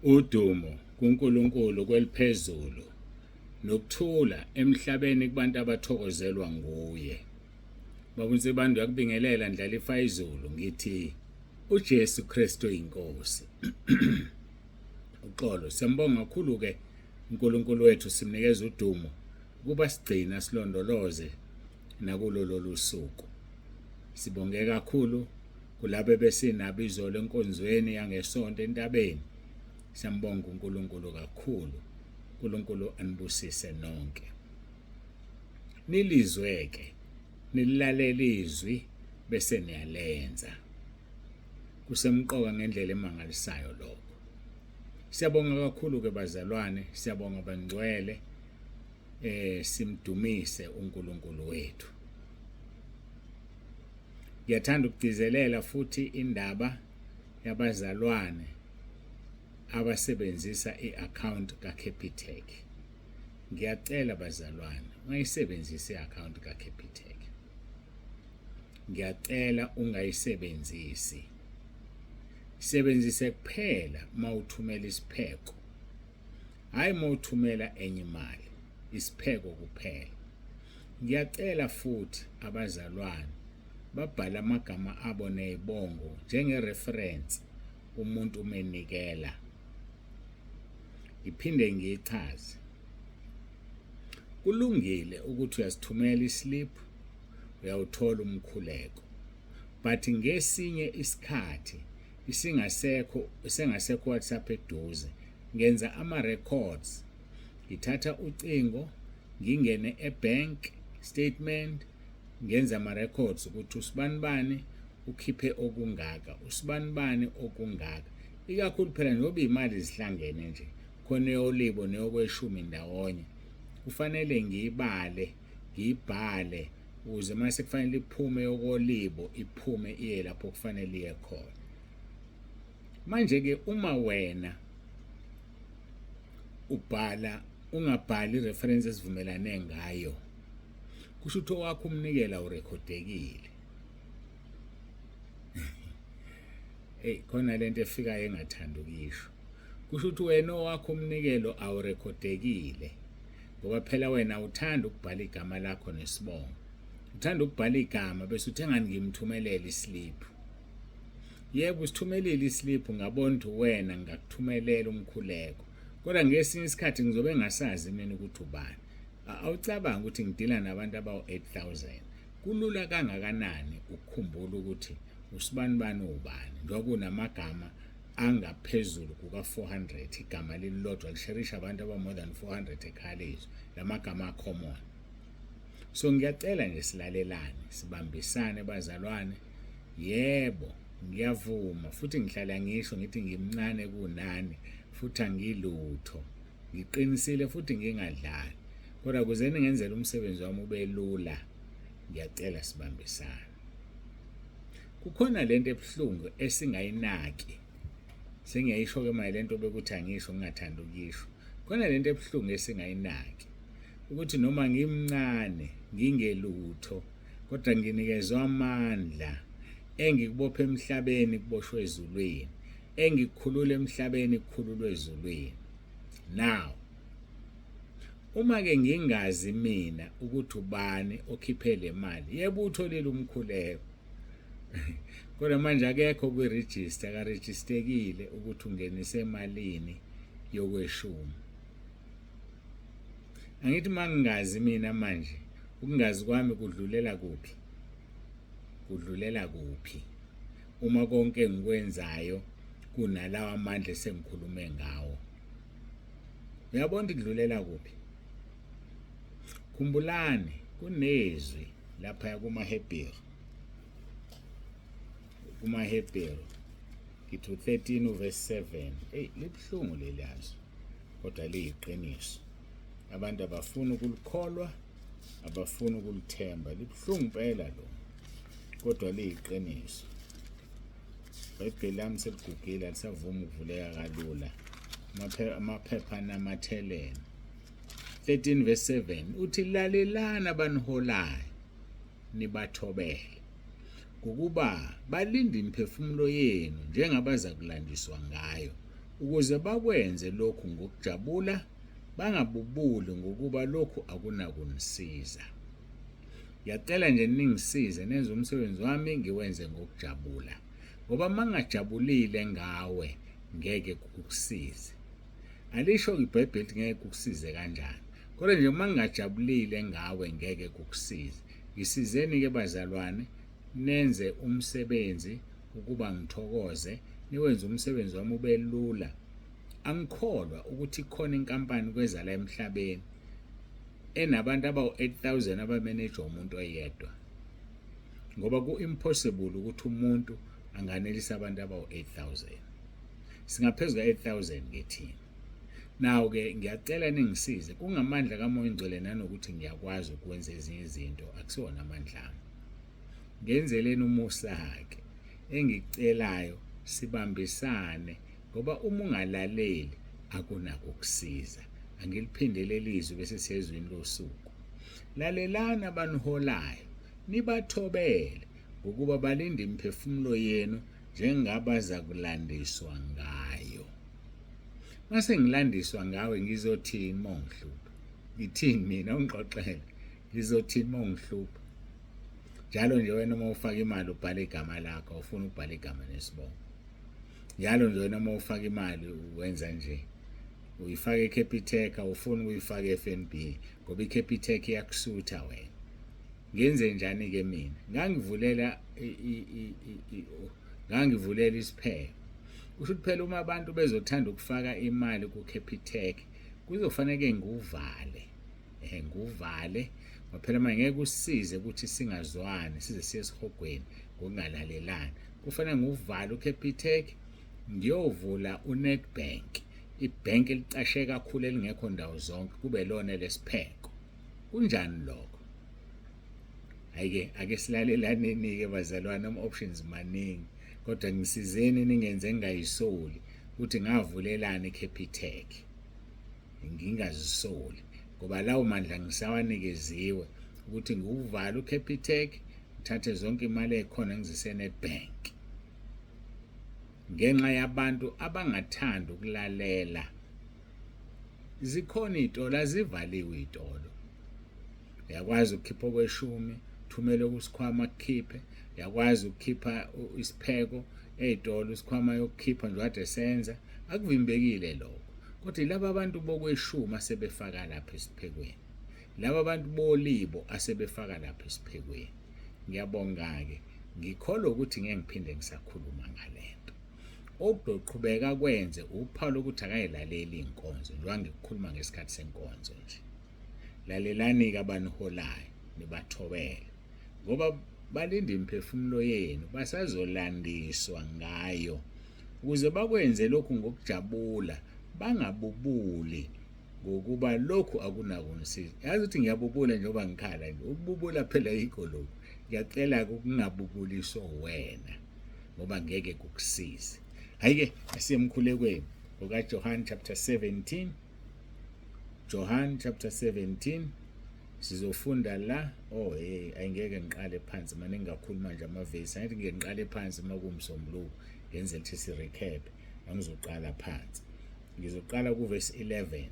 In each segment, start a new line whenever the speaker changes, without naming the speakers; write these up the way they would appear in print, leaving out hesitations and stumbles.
Udumo kuNkulunkulu kweliphezulu nokuthula emhlabeni kubantu abathokozelwa nguye. Baba uNsibande uyakubingelela Ndlalifa izulu ngithi uJesu Kristu inkosi. Uxolo siyambonga kakhulu ke uNkulunkulu wethu simnikeza udumo ukuba sigcina silondoloze nakulo lolu suku. Sibonge kakhulu kulabo ebesinabo izolo enkonzweni yangesonto entabeni. Siyambonga uNkulunkulu kakhulu. uNkulunkulu anibusise nonke. Nilizwe ke, nililalele izwi bese niyalenza. Kusemqoka ngendlela emangalisayo lokho. Siyabonga kakhulu ke bazalwane, siyabonga bangcwele. Simdumise uNkulunkulu wethu. Ngiyathanda ukugcizelela futhi indaba yabazalwane abasebenzisa i-account kaCapitec. Ngiyacela bazalwane, ungayisebenzisi i-account kaCapitec. Ngiyacela ungayisebenzisi. Sebenzise kuphela mawuthumela isipheko. Hayi mawuthumela enye imali, isipheko kuphela. Ngiyacela futhi abazalwane babhale amagama abo nezibongo njenge-reference umuntu umenikela. Ngiphinde ngiyichaze. Kulungile ukuthi uyasithumela islip, uyawuthola umkhuleko. But ngesinye isikhathi isingasekho isengasekho WhatsApp eduze ngenza ama records ngithatha ucingo ngingene ebank statement ngenza ama records ukuthi usibanibani ukhiphe okungaka usibanibani okungaka ikakhulu phela njengoba imali zihlangene nje khona eyolibo neyokweshumi ndawonye kufanele ngiyibale ngiyibhale ukuze mase kufanele iphume yokolibo iphume iye lapho kufanele iye khona. Manje ke uma wena ubhala ungabhali reference esivumelane ngayo kusho ukuthi owakho umnikela urekhodekile. Hey khona lento efikayo engathanda ukuyisho. Kusho ukuthi wena owakho umnikelo awurekhodekile ngoba phela wena uthanda ukubhala igama lakho nesibongo. Uthanda ukubhala igama bese uthe ngani ngimthumelele islip. Yebo usithumelile islip ngabona ukuthi wena ngingakuthumelela umkhuleko. Kodwa ngesinye isikhathi ngizobe ngasazi mina ukuthi ubani. Awucabangi ukuthi ngidila nabantu abawu-8000. Kulula kangakanani ukukhumbula ukuthi usibanibani ubani njengoba kunamagama angaphezulu kuka-400 igama lililodwa lisherisha abantu aba-more than 400 ekhaya lamagama a-common. So ngiyacela nje silalelane sibambisane bazalwane. Yebo ngiyavuma futhi ngihlala ngisho ngithi ngimncane kunani futhi angilutho, ngiqinisile futhi ngingadlali, kodwa kuze ningenzele umsebenzi wami ube lula ngiyacela sibambisane. Kukhona lento ebuhlungu esingayinaki, sengiyayisho ke manje lento bekuthi angisho ngingathanda ukuyisho. Khona lento ebuhlungu esingayinaki ukuthi noma ngimncane ngingelutho kodwa nginikezwa amandla engikubopha emhlabeni kuboshwe ezulwini, engikukhulula emhlabeni kukhululwe ezulwini. Now uma ke ngingazi mina ukuthi ubani okhiphe le mali, yebo utholile umkhuleko kodwa manje akekho kwi-register, akarejisterekile ukuthi ungenise emalini yokweshumi. Angithi mangingazi mina manje, ukungazi kwami kudlulela kuphi? Kudlulela kuphi uma konke engikwenzayo kunalawa amandla esengikhulume ngawo? Uyabona ukuthi kudlulela kuphi? Khumbulani kunezwi lapha kumaHebheru, kumaHebheru ngithi u-13 uverse 7. Eyi libuhlungu leli yazwi kodwa liyiqiniso. Abantu abafuni ukulikholwa, abafuni ukulithemba. Libuhlungu impela lo kodwa liyiqiniso. IBhayibheli lami seligugile alisavumi ukuvuleka kalula, amaphepha anamathelene. 13 verse 7 uthi lalelani abaniholayo nibathobele, ngokuba balinda imiphefumulo yenu njengabaza kulandiswa ngayo, Ukuze bakwenze lokhu ngokujabula, bangabubuli ngokuba lokhu akunakunisiza. Ngiyacela nje ningisize nenze umsebenzi wami ngiwenze ngokujabula. Ngoba mangajabulile ngawe ngeke kukusize. Alisho iBhayibheli ukuthi ngeke kukusize kanjani. Kodwa nje uma ngingajabulile ngawe ngeke kukusize. Ngisizeni-ke bazalwane nenze umsebenzi ukuba ngithokoze, niwenze umsebenzi wami ube lula. Angikholwa ukuthi ikhona inkampani kwezala emhlabeni enabantu abawu-8000 abamenejwa umuntu oyedwa. Ngoba ku-impossible ukuthi umuntu anganelisa abantu abawu-8000. Singaphezu ka-8000 ke thina. Now-ke ngiyacela ningisize, kungamandla kaMoya oNgcwele nanokuthi ngiyakwazi ukwenza ezinye izinto, akusiwona amandla ami. Ngenzeleni umusa-ke, engikucelayo sibambisane ngoba uma ungalaleli akunakukusiza. Angiliphinde leli zwi bese siyezwini losuku. Lalelani abaniholayo, nibathobele, ngokuba balinda imiphefumulo yenu njengabazakulandiswa ngayo. Mase ngilandiswa ngawe ngizothini uma ungihlupha? Ngithini mina ungixoxele? Ngizothini uma ungihlupha? Njalo nje wena uma ufaka imali ubhala igama lakho, awufuni ukubhala igama nesibongo. Njalo nje wena uma ufaka imali wenza nje uyifaka eCapitec, awufuni ukuyifaka eFNB ngoba iCapitec iyakusutha wena. Ngenze njani-ke mina? Ngangivulela ngangivulela isipheko. Kusho ukuthi phela uma abantu bezothanda ukufaka imali ku-Capitec kuzofaneke nguvale nguvale ngoba phela manje ngeke kusize ukuthi singazwani size siye esihogweni ngokungalalelani. Kufanele nguvale uCapitec ngiyovula uNedbank, ibhenki elicashe kakhulu elingekho ndawo zonke, kube lona lesipheko. Kunjani lokho? Hhayi-ke ake silalelaneni-ke bazalwane, ama-options maningi kodwa ngisizeni ningenze ngingayisoli ukuthi ngavulelani iCapitec ngingazisoli ngoba lawo mandla ngisawanikeziwe ukuthi ngiwuvale uCapitec ngithathe zonke imali ekhona ngizise eNedbank ngenxa yabantu abangathandi ukulalela. Zikhona iy'tolo, azivaliwe iy'tolo. Uyakwazi ukukhipha okweshumi, uthumele kusikhwama kukhiphe. Uyakwazi ukukhipha isipheko ey'tolo, isikhwama yokukhipha nje kade senza, akuvimbekile lokho. Kodwa yilaba bantu bokweshumi asebefaka lapha esiphekweni, laba bantu bolibo asebefaka lapha esiphekweni. Ngiyabonga-ke, ngikholwa ukuthi ngeke ngiphinde ngisakhuluma ngale nto. Okuzoqhubeka kwenze uphawu lokuthi akayilaleli inkonzo njengoba ngikukhuluma ngesikhathi senkonzo nje. Lalelani-ke abaniholayo nibathobele ngoba balinda imiphefumulo yenu basazolandiswa ngayo ukuze bakwenze lokhu ngokujabula bangabubuli ngokuba lokhu akunakunisiza. Yazi ukuthi ngiyabubula njengoba ngikhala nje, ukububula phela yikho lokhu. Ngiyacela-ke ukungabubuliswa wena ngoba ngeke kukusize. Hhayi-ke asiye emkhulekweni ngokaJohane chapter 17. John chapter 17 sizofunda la. Oh hey, ayingeke ngiqale phansi manje ngingakhuluma manje amavesi. Angithi ngike ngiqale phansi uma kuwumsombuluko ngenzela ukuthi si recap. Angizoqala phansi. Ngizoqala kuvesi 11.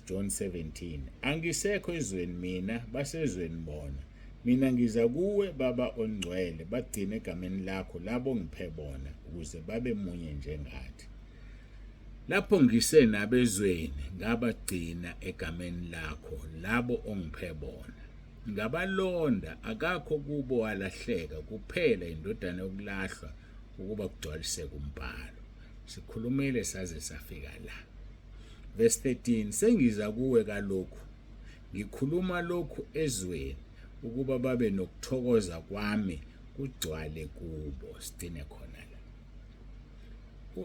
John 17. Angisekho ezweni mina, basezweni bona. Mina ngiza kuwe Baba ongcwele, bagcine egameni lakho labo ngiphe bona ukuze babe munye njengathi. Lapho ngisenabo ezweni ngabagcina egameni lakho labo ongiphe bona. Ngabalonda, akakho kubo walahleka, kuphela indodana yokulahlwa ukuba kugcwaliseke umbhalo. Sikhulumile saze safika la. Verse 13, Sengiza kuwe kalokhu, ngikhuluma lokhu ezweni ukuba babe nokuthokoza kwami kugcwale kubo. Sigcine khona la.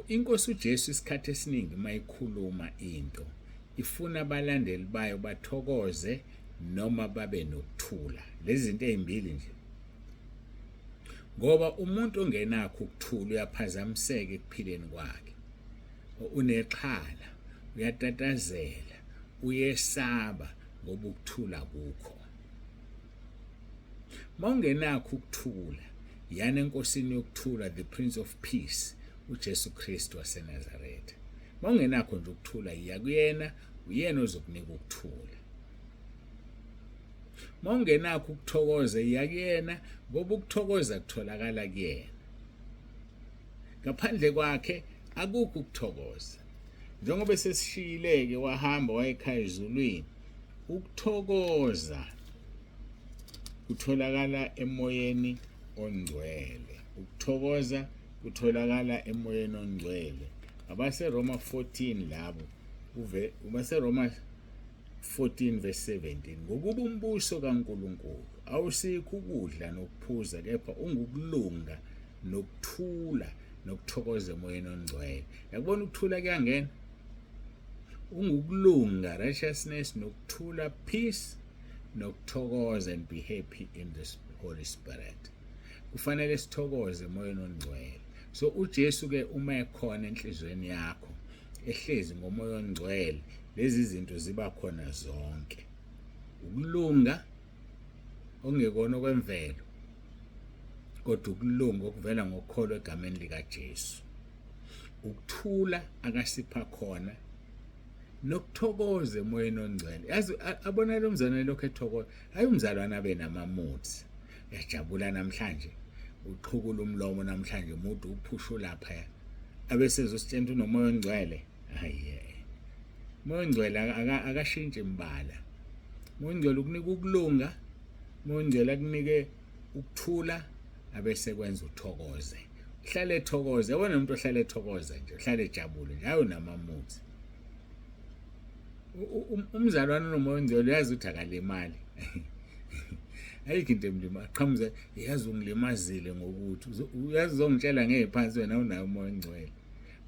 Inkosi uJesu isikhathi esiningi uma ikhuluma into ifuna abalandeli bayo bathokoze noma babe nokuthula. Lezi zinto ezimbili nje. Ngoba umuntu ongenakho ukuthula uyaphazamiseka ekuphileni kwakhe. Unexhala, uyatatazela, uyesaba ngoba ukuthula kukho. Mawungenakho ukuthula, yana enkosini yokuthula, the Prince of Peace. uJesu Kristu waseNazaretha. Mawungenakho nje ukuthula, yiya kuyena, uyena ozokunika ukuthula. Mawungenakho ukuthokoza, yiya kuyena, ngoba ukuthokoza kutholakala kuyena. Ngaphandle kwakhe akukho ukuthokoza. Njengoba sesishiyile-ke wahamba wayekhaya ezulwini, ukuthokoza kutholakala emoyeni ongcwele. Ukuthokoza kutholakala emoyeni ongcwele. AbaseRoma 14 labo, uve abaseRoma 14 verse 17, ngokuba umbuso kaNkulunkulu awusikho ukudla nokuphuza, kepha ungukulunga nokuthula nokuthokoza emoyeni ongcwele. Yakubona ukuthula kuyangena, ungukulunga, righteousness, nokuthula, peace, nokuthokoza, and be happy in the Holy Spirit. Kufanele sithokoze emoyeni ongcwele. So uJesu ke uma ekhona enhlizweni yakho, ehlezi ngomoya ongcwele, lezi zinto ziba khona zonke. Ukulunga okungekona okwemvelo, kodwa ukulunga okuvela ngokukholwa egameni likaJesu. Ukuthula akasipha khona nokuthokoza emoyeni ongcwele. Yazi abona lo mzalwane lokho ethokoza, hayi umzalwane abe namamuthi. Uyajabula namhlanje, uqhukula umlomo namhlanje, umuntu uphusha lapha, abese ezositshela ukuthi unomoya ongcwele. Hayi, moya ongcwele akashintshi imbala. Moya ongcwele ukunika ukulunga, moya ongcwele akunike ukuthula, abese kwenza uthokoze, uhlale ethokoze. Yabona umuntu ohlale ethokoza nje, uhlale ejabule nje, hayi unamamuthi. Umzalwane unomoya ongcwele uyazi ukuthi akalimali, ayikho into emlima qhamuza, yazi ungilimazile ngokuthi uyazi uzongitshela ngephansi, wena unayo umoya ongcwele.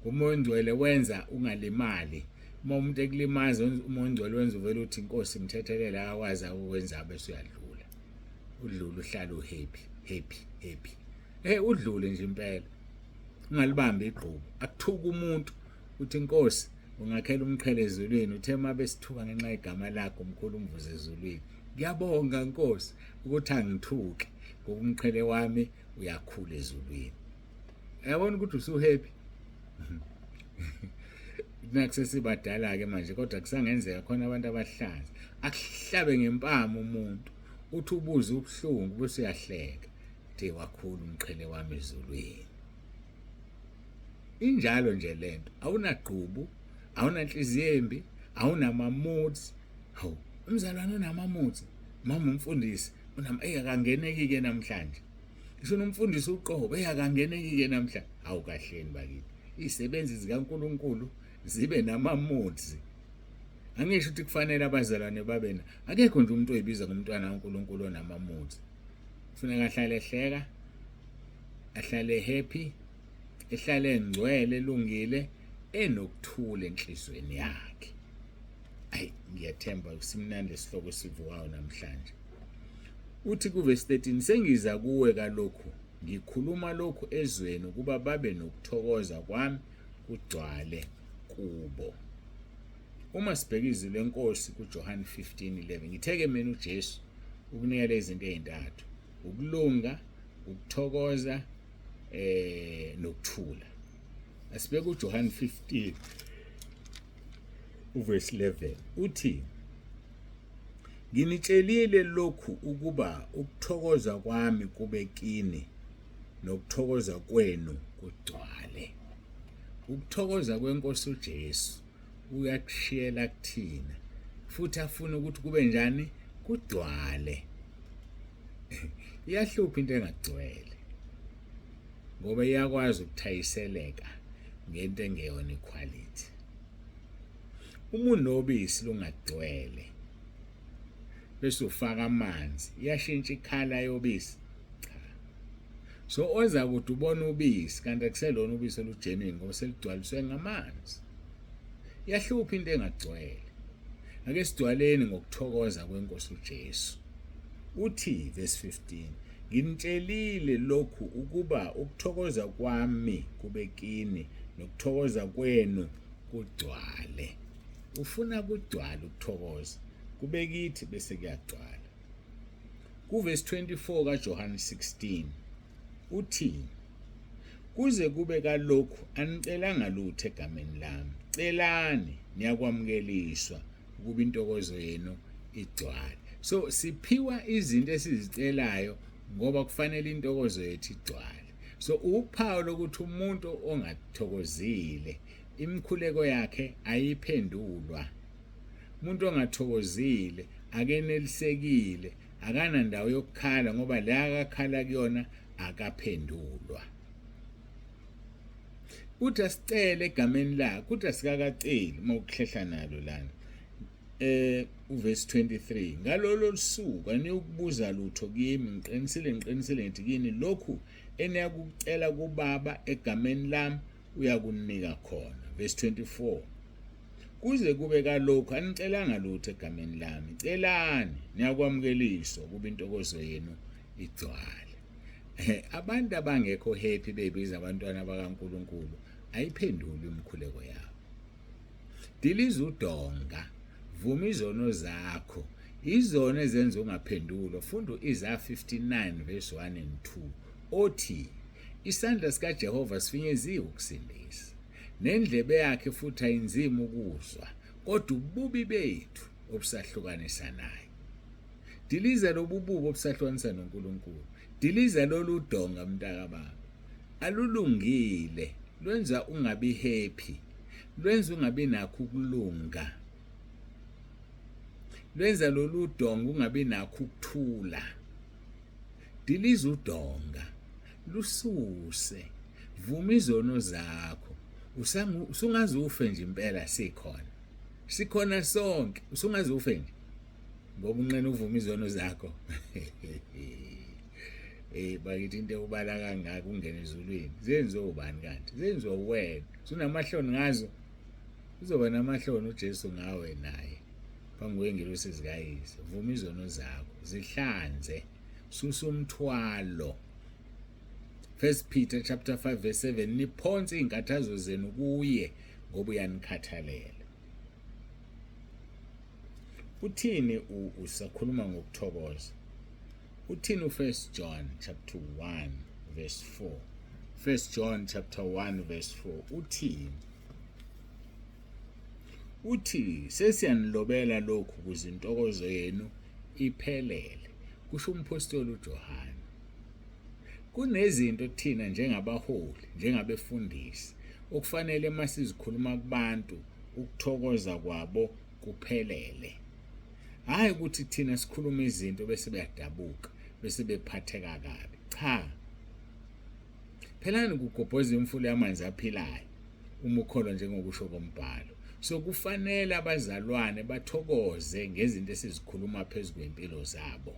Umoya ongcwele wenza ungalimali. Uma umuntu ekulimaza, umoya ongcwele wenza uvele uthi inkosi mthethelele, akakwazi akukwenza, bese uyadlula, udlule, uhlale uhappy, happy, happy, udlule nje impela, ungalibambi igqubu. Akuthuka umuntu, uthi inkosi ungakhela umqhele ezulwini, uthe uma besithuka ngenxa yegama lakho umkhulu umvuzo ezulwini. Ngiyabonga Nkosi ukuthi angithuke, ngoba umqhele wami uyakhula ezulwini. Uyabona ukuthi usuhappy. Nakusesibadala-ke manje, kodwa kusangenzeka khona abantu abahlaza, akuhlabe ngempama umuntu, uthi ubuze ubuhlungu bese uyahleka, de wakhula umqhele wami ezulwini. Injalo nje lento, awunagqubu, awunanhliziyo embi, awunama-moods. Hawu, umzalwane unama-moods, mama umfundisi unama, eyi akangeneki-ke namhlanje, ngisho nomfundisi uqobo, eyi akangeneki-ke namhlanje. Hawu, kahleni bakithi, iy'sebenzi zikaNkulunkulu zibe nama-moods. Angisho ukuthi kufanele abazalwane babe na, akekho nje umuntu oyibiza ngomntwana kaNkulunkulu onama-moods. Kufuneka ahlale ehleka, ahlale happy, ehlale engcwele, elungile, enokuthula enhlizweni yakhe. Ayi, ngiyathemba simnandi lesihloko esivukayo namhlanje. Uthi kuvesi 13, sengiza kuwe kalokhu, ngikhuluma lokhu ezweni ukuba babe nokuthokoza kwami kugcwale kubo. Uma sibheka izwi lenkosi kuJohane 15:11, ngitheke mina uJesu ukunikela izinto ezintathu: ukulunga, ukuthokoza, nokuthula. Asibheke uJohane 15 uverse 11, uthi nginitshelile lokhu ukuba ukuthokoza kwami kube kini nokuthokoza kwenu kugcwale. Ukuthokoza kwenkosi uJesu uyakushiyela kuthina, futhi afuna ukuthi kube njani? Kugcwale. Iyahlupha into engagcwele, ngoba iyakwazi ukuthayiseleka ngento engeyona iquality. Uma unobisi lungagcwele bese ufaka amanzi, iyashintsha ikhala yobisi? Cha. So oza kude ubona ubisi kanti akuselona ubisi olugenuine, ngoba seligcwaliswe ngamanzi. Iyahlupha into engagcwele. Ake sigcwaleni ngokuthokoza kwenkosi uJesu. Uthi verse 15, nginitshelile lokhu ukuba ukuthokoza kwami kube kini nokuthokoza kwenu kugcwale. Ufuna kugcwale ukuthokoza kube kithi, bese kuyagcwala. Kuvesi 24 kaJohane 16 uthi, Kuze kube kalokhu anicelanga lutho egameni lami. Celani, niyakwamukeliswa ukuba intokozo yenu igcwale. So siphiwa izinto esizicelayo ngoba kufanele intokozo yethu igcwale. So uphawu lokuthi umuntu ongathokozile imikhuleko yakhe ayiphendulwa. Umuntu ongathokozile akenelisekile akanandawo yokukhala ngoba la akakhala kuyona akaphendulwa. Kuthi asicele egameni lakhe, kuthi asikakaceli uma ukuhlehla nalo lana. Uverse 23, ngalolo lusuku aniyukubuza lutho kimi, ngiqinisile ngiqinisile ngithi kini, lokhu eniyakucela kuBaba egameni lami uyakunika khona. Verse 24, kuze kube kalokhu anicelanga lutho egameni lami, celani niyakwamukeliswa ukuba intokozo yenu igcwale. Abantu abangekho happy bebiza abantwana bakaNkulunkulu ayiphenduli imikhuleko yabo. Diliza udonga, vuma izono zakho, izono ezenza ungaphendulwa. Funda u-Isaya 59 verse 1 and 2 othi isandla sikaJehova sifinyeziwe ukusindisa, nendlebe yakhe futhi ayinzima ukuzwa, kodwa ububi bethu obusahlukanisa naye. Diliza lobu bubi obusahlukanisa noNkulunkulu. Diliza lolu donga mntakababa. Alulungile, lwenza ungabi happy, lwenza ungabi nakho ukulunga. Lwenza lolu donga ungabi nakho ukuthula. Diliza udonga, lususe, vuma izono zakho. Usungaze ufe nje impela sikhona. Sikhona sonke, usungaze ufe nje. Ngoba unqena uvuma izono zakho. Bakithi into ekubala kangaka ungena ezulwini. Zenziwe ubani kanti? Zenziwe wena. Usunamahloni ngazo. Uzoba namahloni uJesu ngawe naye. Phambi kwengelosi zikayise. Vuma izono zakho, zihlanze. Susa umthwalo. First Peter chapter 5 verse 7, niphonse izinkathazo zenu kuye ngoba uyanikhathalela. Uthini usakhuluma ngokuthokoza? Uthini uFirst John chapter 1 verse 4? First John chapter 1 verse 4 uthini? Uthi sesiyanilobela lokhu ukuze intokozo yenu iphelele, kusho umphostoli uJohane. Kunezinto thina njengabaholi, njengabefundisi okufanele masizikhuluma kubantu ukuthokoza kwabo kuphelele. Hhayi ukuthi thina sikhuluma izinto bese beyadabuka, bese bephatheka kabi. Cha. Phelani kugobhoza imfula yamanzi aphilayo uma ukholwa njengokusho kombhalo. So kufanele abazalwane bathokoze ngezinto esizikhuluma phezu kwempilo zabo.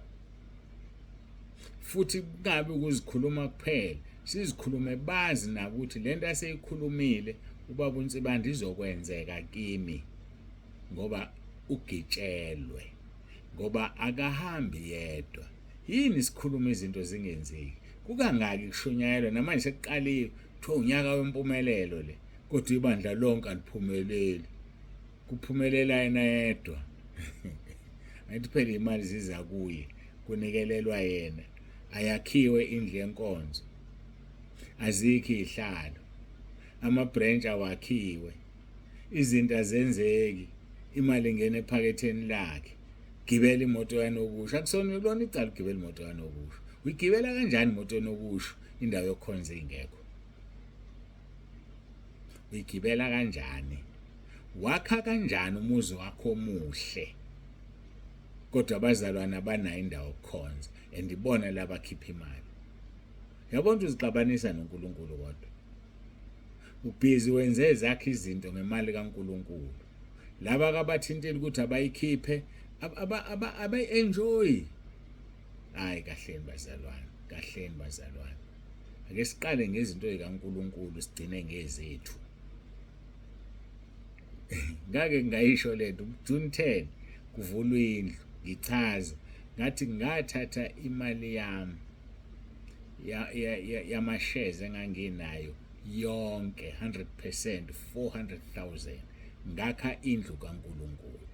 Futhi kungabi ukuzikhuluma kuphela, sizikhulume bazi nabo ukuthi lento aseyikhulumile ubaba uNsibande izokwenzeka kimi ngoba ugitshelwe, ngoba akahambi yedwa. Yini sikhuluma izinto zingenzeki? Kukangaki kushunyayelwa namanje sekuqaliwe kuthiwa unyaka wempumelelo le, kodwa ibandla lonke aliphumeleli, kuphumelela yena yedwa. Angithi phela imali ziza kuye, kunikelelwa yena, ayakhiwe indlu yenkonzo, azikho izihlalo, ama-branch awakhiwe, izinto azenzeki, imali ingena ephaketheni lakhe. Gibela imoto yanokusho, akusona kulona icala ukugibela imoto yanokusho. Uyigibela kanjani imoto yonokusho indawo yokukhonza ingekho? Uyigibela kanjani? Wakha kanjani umuzi wakho omuhle kodwa abazalwane abanayo indawo yokukhonza and ibona laba khipha imali? Yabona ukuthi uzixabanisa noNkulunkulu, kodwa ubhizi wenze ezakhe izinto ngemali kaNkulunkulu. Laba akabathintile ukuthi abayikhiphe, abayi-enjoy. Hayi kahleni bazalwane, kahleni bazalwane. Ake siqale ngezinto zikaNkulunkulu sigcine ngezethu. Ngake ngayisho lento June 10 kuvulwa indlu, ngichaza ngathi ngathatha imali yami yamashares enganginayo yonke 100% 400,000 ngakha indlu kaNkulunkulu.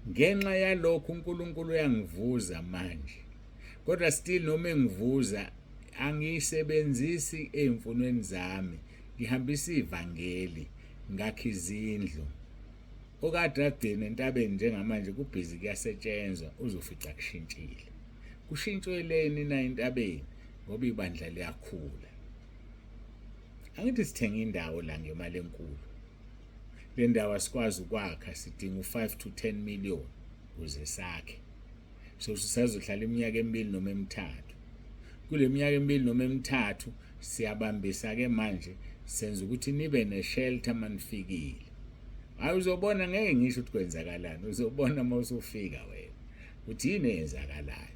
Ngenxa yalokho uNkulunkulu uyangivuza manje, kodwa still noma engivuza Angiyisebenzisi ey'mfunweni zami, ngihambisa ivangeli, ngakha izindlu. Okadradeni entabeni njengamanje kubhizi kuyasetshenzwa, uzofica kushintshile. Kushintshweleni na entabeni? Ngoba ibandla liyakhula. Angithi sithenga indawo la ngemali enkulu. Le ndawo asikwazi ukwakha, sidinga u-5 to 10 million ukuze sakhe. So sisazohlala iminyaka emibili noma emithathu. Kule minyaka emibili noma emithathu siyabambisa-ke manje, senza ukuthi nibe ne-shelter manifikile. Hayi uzobona, ngeke ngisho ukuthi kwenzakalani, uzobona uma usufika wena ukuthi yini eyenzakalayo.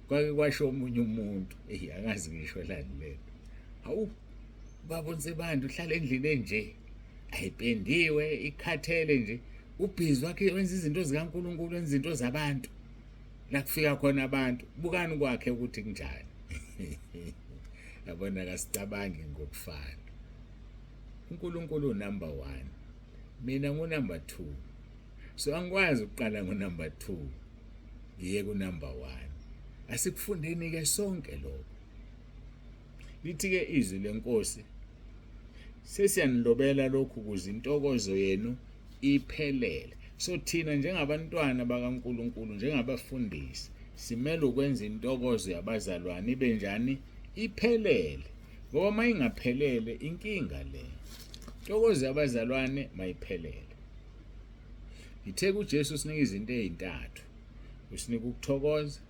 Kwake kwasho omunye umuntu, eyi angazi ngisho lani lento. Hawu baba uNsibande uhlala endlini enje, ayipendiwe, ikhathele nje, ubhizi wakhe wenza izinto zikaNkulunkulu, wenza izinto zabantu. La kufika khona abantu, bukani kwakhe ukuthi kunjani. Yabona kasicabangi ngokufana. uNkulunkulu unumber 1, mina ngunumber 2. So angikwazi ukuqala ngonumber 2 ngiye kunumber 1. Asikufundeni ke sonke lokho. Lithi ke izwi lenkosi, sesiyanilobela lokhu ukuze intokozo yenu iphelele. So thina njengabantwana bakaNkulunkulu, njengabafundisi, simele ukwenza intokozo yabazalwane ibe njani? Iphelele. Ngoba uma ingaphelele inkinga le. Intokozo yabazalwane mayiphelele. Ngithe kuJesu usinika izinto ezintathu. Usinika ukuthokoza,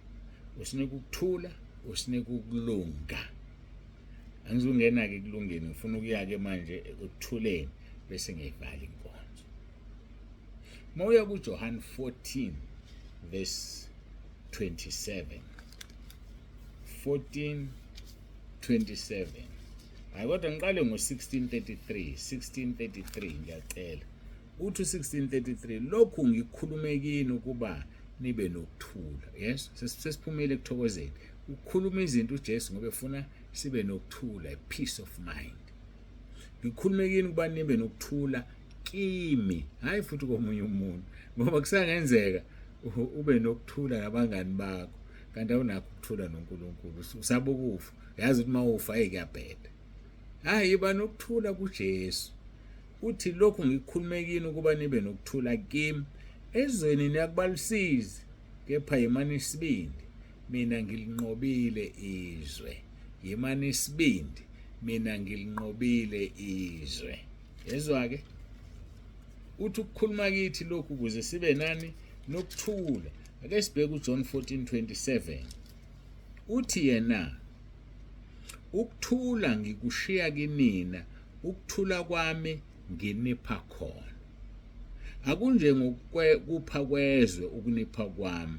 usinika ukuthula, usinika ukulunga. Angizungena-ke ekulungeni, ngifuna ukuya-ke manje ekuthuleni bese ngiyayivala inkonzo. Uma uya kuJohane 14 verse 27, 14 27, hayi kodwa ngiqale ngo-1633, 1633 ngiyacela. Uthi u-1633, lokhu ngikukhulume kini ukuba nibe nokuthula. Yes, sesiphumile ekuthokozeni. Ukhuluma izinto uJesu ngoba efuna sibe nokuthula, peace of mind. Ngikhulume kini ukuba nibe nokuthula kimi, hayi futhi komunye umuntu, ngoba kusangenzeka ube nokuthula nabangani bakho kanti awunakho ukuthula noNkulunkulu, usaba ukufa, yazi ukuthi uma ufa hey kuyabheda. Hayi, yiba nokuthula kuJesu. Uthi lokhu ngikukhulume kini ukuba nibe nokuthula kimi. Ezweni niyakubalusizi, kepha yimani isibindi, mina ngilinqobile izwe. Yimani isibindi, mina ngilinqobile izwe. Yezwa-ke, uthi ukukhuluma kithi lokhu ukuze sibe nani? Nokuthula. Ake sibheke uJohn 14:27. Uthi yena, ukuthula ngikushiya kinina, ukuthula kwami nginipha khona. Akunjengokupha kwezwe ukunipha kwami.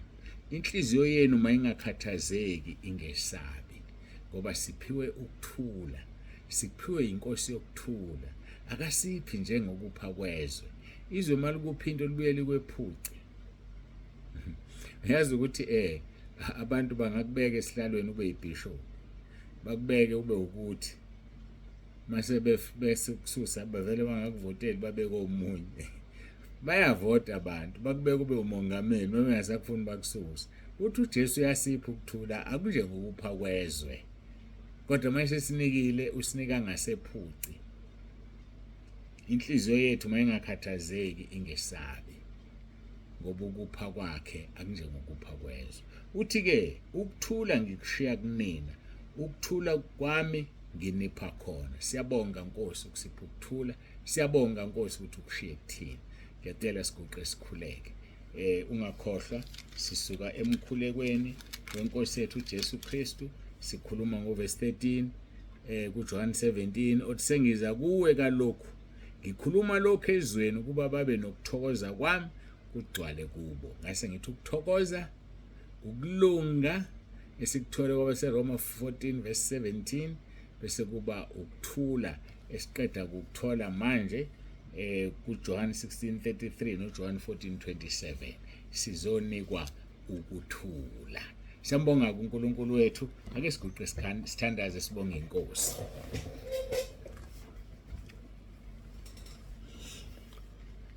Inhliziyo yenu mayingakhathazeki, ingesabi, ngoba siphiwe ukuthula, siphiwe inkosi yokuthula. Akasiphi njengokupha kwezwe. Izwe malikuphi into libuye likwephuce. Uyazi ukuthi abantu bangakubeka esihlalweni ube yibishop, bakubeke ube ukuthi mase bese kususa bavele bangakuvoteli babeke omunye. Bayavota abantu bakubeka ube umongameli, uma bengasakufuni bakususe. Uthi uJesu uyasipha ukuthula, akunjengokupha kwezwe, kodwa manje sesinikile, usinika ngasephuci. Inhliziyo yethu mayingakhathazeki, ingesabi, ngoba ukupha kwakhe akunjengokupha kwezwe. Uthi-ke ukuthula ngikushiya kunina, ukuthula kwami nginipha khona. Siyabonga Nkosi ukusipha ukuthula, siyabonga Nkosi ukuthi ukushiye kuthina. Ngiyacela siguqe sikhuleke. Ungakhohlwa, sisuka emkhulekweni wenkosi yethu uJesu Kristu, sikhuluma ngoverse 13 kuJohn 17 othi sengiza kuwe kalokhu ngikhuluma lokhu ezweni ukuba babe nokuthokoza kwami kugcwale kubo. Ngase ngithi ukuthokoza, ukulunga esikuthole kwabaseRoma 14 verse 17, bese kuba ukuthula esiqeda ukuthola manje kuJohn 16:33 noJohn 14:27, sizonikwa ukuthula. Siyambonga kuNkulunkulu wethu. Ake siguqe sithandaze sibonge inkosi.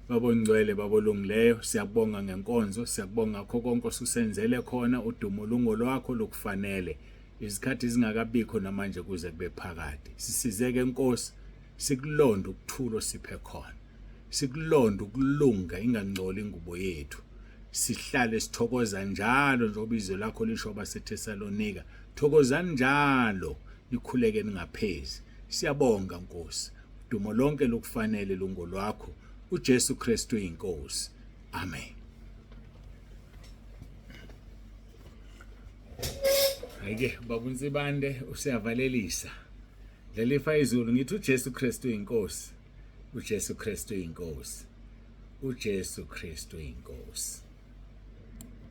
Baba ongcwele, Baba olungileyo, siyakubonga ngenkonzo, siyakubonga ngakho konke osusenzele khona. Udumo lungolwakho lokufanele. Izikhathi zingakabikho namanje kuze kube phakade. Sisizeke Nkosi, sikulonde ukuthula osiphe khona. Sikulonde ukulunga ingangcoli ingubo yethu. Sihlale sithokoza njalo njengoba izwi lakho lisho abaseThesalonika. Thokozani njalo, nikhuleke ningaphezi. Siyabonga Nkosi. Udumo lonke lukufanele lungolwakho. uJesu Kristu inkosi. Amen. Ayike baba uNsibande useyavalelisa. Lelifa izulu ngithi uJesu Kristu inkosi. uJesu Kristu inkosi. uJesu Kristu inkosi.